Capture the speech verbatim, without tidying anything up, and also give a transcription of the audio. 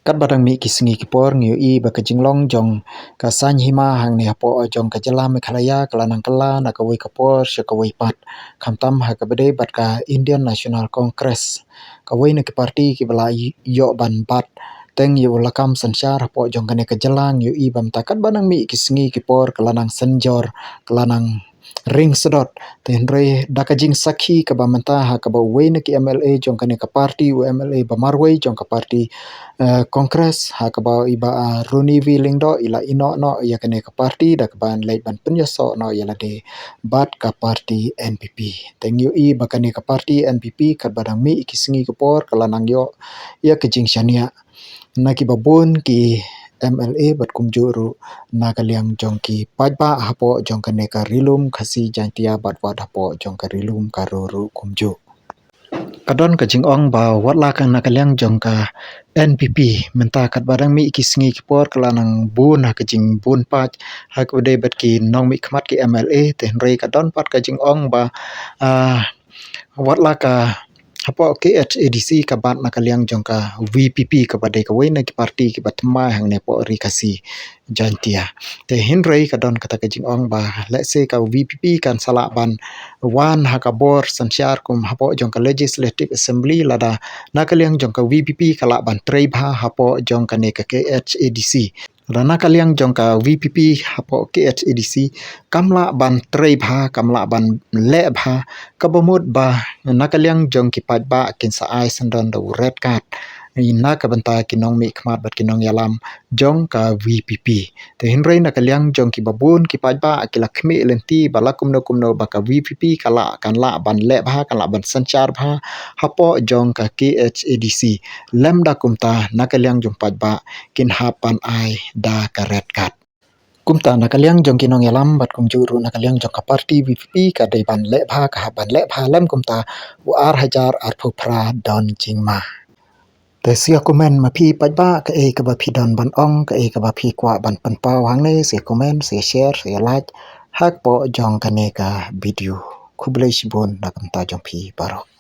Katba dang mih ki sngi ki por ngi ïohi ba ka jinglong jong ka saiñ hima hangne hapoh jong ka jylla Meghalaya ka la nang kylla na kawei ka por sha kawei pat. Khamtam ha kaba dei bad ka Indian National Congress, kawei na ki party kiba la ïoh ban bat teng ïa u lakam synshar hapoh jong kane ka jylla, ngi ïohi ba mynta katba dang mih ki sngi ki por ka la nang synjor, ka la nang ring sdot. Te hynrei da ka jingsakhi kaba mynta ha kaba uwei na ki M L A jong kane ka party, u M L A ba marwei jong ka party, eh, Congress, ha kaba i Bah, ah, Runi V Lyngdoh i la ïehnoh noh ïa kane ka party da kaba yn leit ban pynïasoh noh ïa lade bad ka party N P P. Te ngi ïohi ba kane ka party N P P katba dang mih ki sngi ki por ka la nang ïoh ïa ka jingshaniah na kiba bun ki M L A bad kumjuh ruh na ka liang jong ki paidbah hapoh jong kane ka Ri Lum Khasi Jaiñtia bad wat hapoh jong ka Ri Lum Garo ruh kumjuh. Ka don ka jingong ba wat la ka na ka liang jong ka N P P mynta katba dang mih ki sngi ki por ka la nang bun ha ka jingbun paid ha kaba dei bad ki nongmihkhmat ki M L A, te hynrei ka don pat ka jingong ba, ah, wat la ka hapoh K H A D C ka bat na ka liang jong ka V P P kaba dei kawei na ki party kiba thymmai hangne hapoh Ri Khasi Jaiñtia. Te hynrei ka don kata ka jingong ba lehse ka V P P kan sa lah ban wan ha ka bor synshar kum hapoh jong ka Legislative Assembly lada na ka liang jong ka V P P ka lah ban trei bha hapoh jong kane ka K H A D C. Lada na ka liang jong ka V P P hapoh K H A D C kam lah ban trei bha, kam lah ban leh bha, kaba mut ba na ka liang jong ki paidbah kin sa ai syndon da u red card na ka bynta ki nongmihkhmat bad ki nongïalam jong ka V P P. Te hynrei na ka liang jong kiba bun ki paidbah ki la khmih lynti ba la kumno kumno ba ka V P P ka lah, kan lah ban leh bha, kan lah ban synshar bha hapoh jong ka K H A D C. Lymda kumta na ka liang jong paidbah kin hap ban ai da ka red card. Kumta na ka liang jong ki nongïalam bad kumjuh ruh na ka liang jong ka party V P P ka dei ban leh bha, ka hap ban leh bha, lym kumta u ar hajar arphew phra don jingma. Te sa ïa comment ma phi paidbah, kaei kaba phi don ban ong, kaei kaba phi kwah ban pynpaw hangne, sa ïa comment, sa ïa share, sa ïa like hapoh jong kane ka video. Khublei shibun na ka bynta jong phi baroh.